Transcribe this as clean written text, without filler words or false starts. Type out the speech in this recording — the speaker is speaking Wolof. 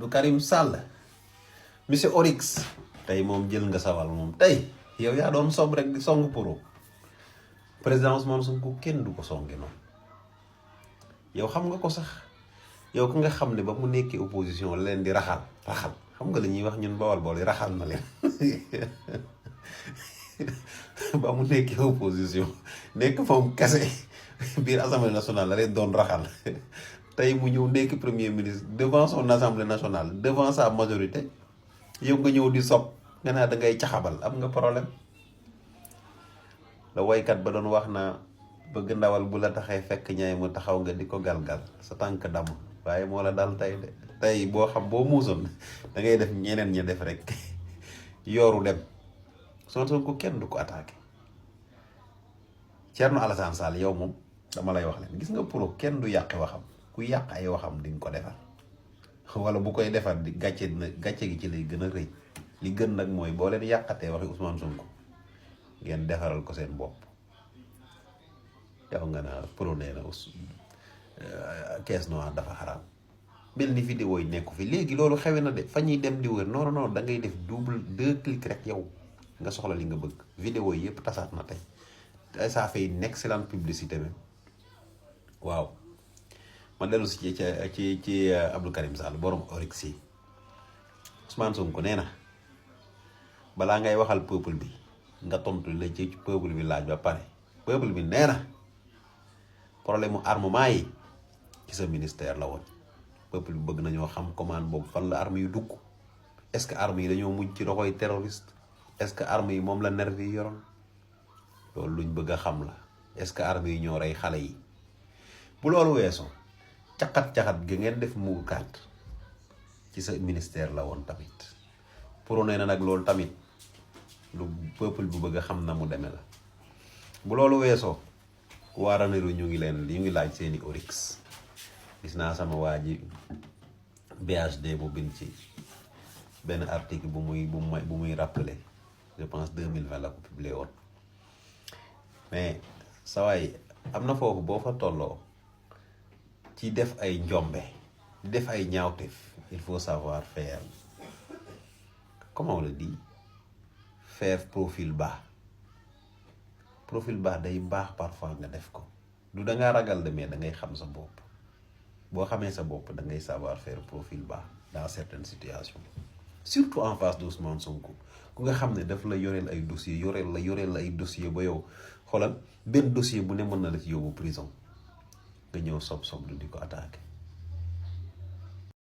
Abdou Karim Sall monsieur Orix tey moom jël nga sawal moom tey yow yaa doon sob rek di song pour président Ousmane Sonko kenn du ko songe noonu yow xam nga ko sax yow ku nga xam ne ba mu nekkee opposition leen di raxal xam nga la ñuy wax ñun bawal yi raxal na leen ba mu nekkee opposition nekk moom kese biir assemblée nationale la leen doon raxal tey mu ñëw nekk premier ministre devant son assemblée nationale devant sa majorité yow nga ñëw di sob nga naa da ngay caxabal am nga problème la woykat ba doon wax na bëgg ndawal bu la taxee fekk ñaay mu taxaw nga di ko galgal sa tànk damm waaye moo la dal tey de tey boo xam boo muusoon da ngay def ñeneen ña def rek yooru dem Sonko kenn du ko attaqué Thierno Alassane Sall yow moom dama lay wax leen gis nga pro kenn du yàqi waxam ku yàq ay waxam di nga ko defar wala bu koy defar di gàcce gi ci lay gën a rëy li gën nag mooy boo leen yàqatee waxi Ousmane Sonko ngeen defaral ko seen bopp yow nga naa pro nee na caisse noire dafa xaraam mel ni vidéo yi nekku fi léegi loolu xewe na de fa ñuy dem di wër non da ngay def deux clics rek yow nga soxla li nga bëgg vidéo yi yëpp tasaat na tey ça fait une excellente publicité même waaw ma dellu si ci Abdou Karim Sall borom Orix yi Ousmane Sonko nee na balaa ngay waxal peuple bi nga tontu la ci peuple bi laaj ba pare peuple bi nee na problème mu armement yi ci sa ministère la woon peuple bi bëgg nañoo xam commande boobu fan la armes yu dugg est-ce que armes yi dañoo mujj ci loxoy terroriste est-ce que armes yi moom la nervi yi yoroon loolu luñ bëgg a xam la est-ce que armes yi ñoo rey xale yi bu loolu weesoo caxat-caxat gi ngeen def muukaat ci sa ministère la woon tamit pour nee na nag loolu tamit lu peuple bu bëgg a xam na mu demee la bu loolu weesoo waa Ranérou ñu ngi laaj seeni Orix gis naa sama waa ji BHD mu bind ci benn article bu muy rappeler je pense 2020 la ko publié woon mais sa waay am na foofu boo fa tolloo ci def ay njombe def ay ñaawteef il faut savoir faire comment on le dit faire profil bas day baax parfois nga def ko du da ngaa ragal de mais da ngay xam sa bopp boo xamee sa bopp da ngay savoir faire profil bas dans certaines situations surtout en face d'Ousmane Sonko ku nga xam ne daf la yoreel ay dossiers yoreel la ay dossiers ba yow xoolal benn dossier bu ne mën na la ci yóbbu prison nga ñëw sob lu di ko attaqué